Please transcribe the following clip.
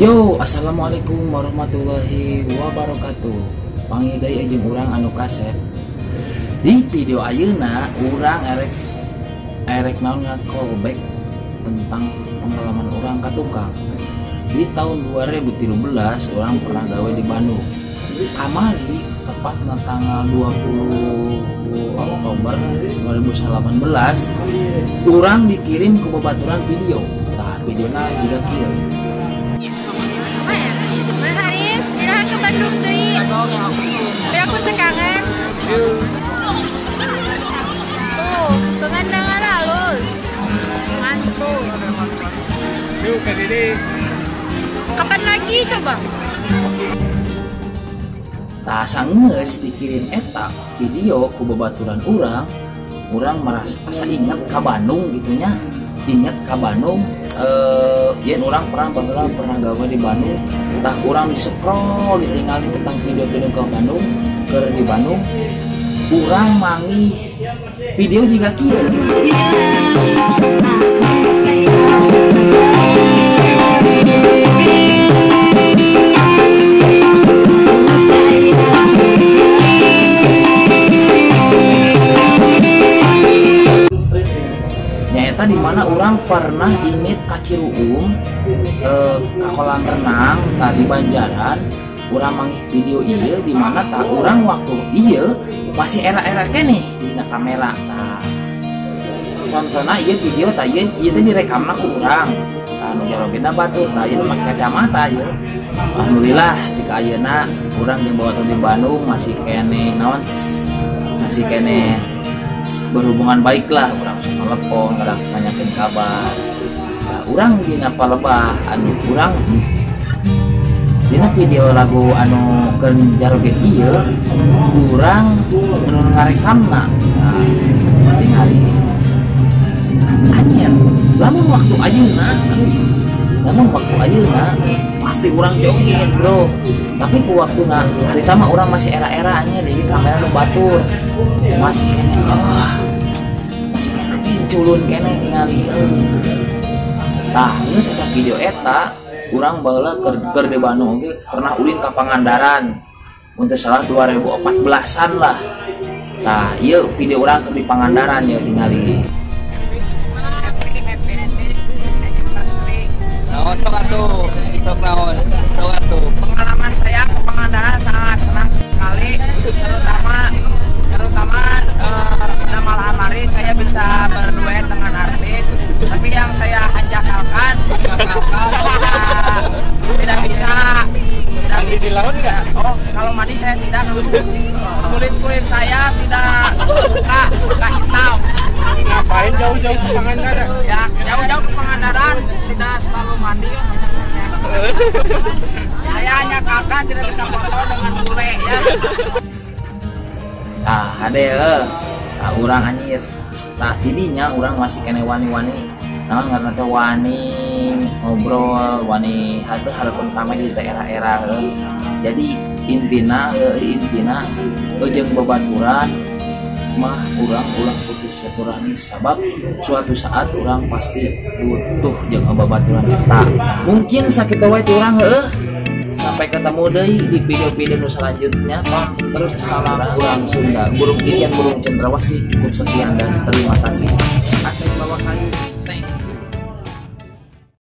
Yo, assalamualaikum warahmatullahi wabarakatuh. Panggih deui jeung urang anu kasep. Di video ayeuna urang erek naon callback tentang pengalaman urang ka tukang. Di tahun 2013 urang pernah gawe di Bandung. Kamari tepatna tanggal 20 Oktober 2018 urang dikirim ke babaturan video. Tah, videona juga kieu. Haris, iraha ke Bandung deui. Biar aku teu kangen. Tuh, pemandangan halus. Mantul. Kapan lagi coba? Tah sanggeus dikirim eta video ku babaturan urang, urang merasa asa inget ka Bandung gitunya. Inget ka Bandung, yen urang pernah baheula pernah gawe di Bandung. Tah urang di scroll ditinggali tentang video-video ke Bandung, keur di Bandung. Urang manggih video jiga kieu. Nyaeta di mana urang pernah inget ka Ciruum, ka kolam renang tadi Banjaran. Urang manggih video ieu di mana tak urang waktu ieu masih era-era keneh dina kamera. Tah contohna ieu video tah ieu ieu teh direkamna ku urang. Tah nu jarogena batur tah ieu make kacamata ieu. Alhamdulillah di ayeuna urang jeung bawatur di Bandung masih keneh naon, masih keneh berhubungan baik lah. Urang suka telepon, urang suka nanyakeun kabar. Nah, urang dina palebah anu urang dina video lagu anu keur jaroget ieu urang nu ngarekamna. Nah, tingali anjir, lamun waktu ayeuna, lamun waktu ayeuna pasti urang joget bro. Tapi ku waktuna harita mah urang masih era-era nya di kamera nu batur. Masih keneh masih keneh culun keneh tingali. Tah geus eta video eta urang baheula keur di Bandung oge pernah ulin ka Pangandaran. Mun teu salah 2014-an lah. Tah ieu video urang keur di Pangandaran ya tingali. Sok atuh, sok naon, sok atuh. Pengalaman saya ke Pangandaran sangat senang sekali, terutama pada malam hari saya bisa berduet dengan artis. Tapi yang saya hanjakalkan, tidak bisa. Tidak Mandi di laut nggak? Oh, kalau mandi saya tidak. Kulit saya tidak suka hitam. Ngapain jauh-jauh ke Pangandaran? Ya, jauh-jauh ke Pangandaran tidak selalu mandi. Saya hanya kakak tidak bisa foto dengan bule ya. Tah, ade heuh. Tah urang anjir. Tah tidinya urang masih kene wani-wani. Naon ngaranna teh wani ngobrol, wani hate hareupeun kamera di era-era heuh. Jadi intina jeung babaturan mah urang ulah putus silaturahmi sabab suatu saat urang pasti butuh jeung babaturan eta. Mungkin sakitu wae ti urang heuh. Sampai ketemu deui di video-video nu selanjutnya. Terus salam urang Sunda, burung irian burung cendrawasih. Cukup sekian dan terima kasih.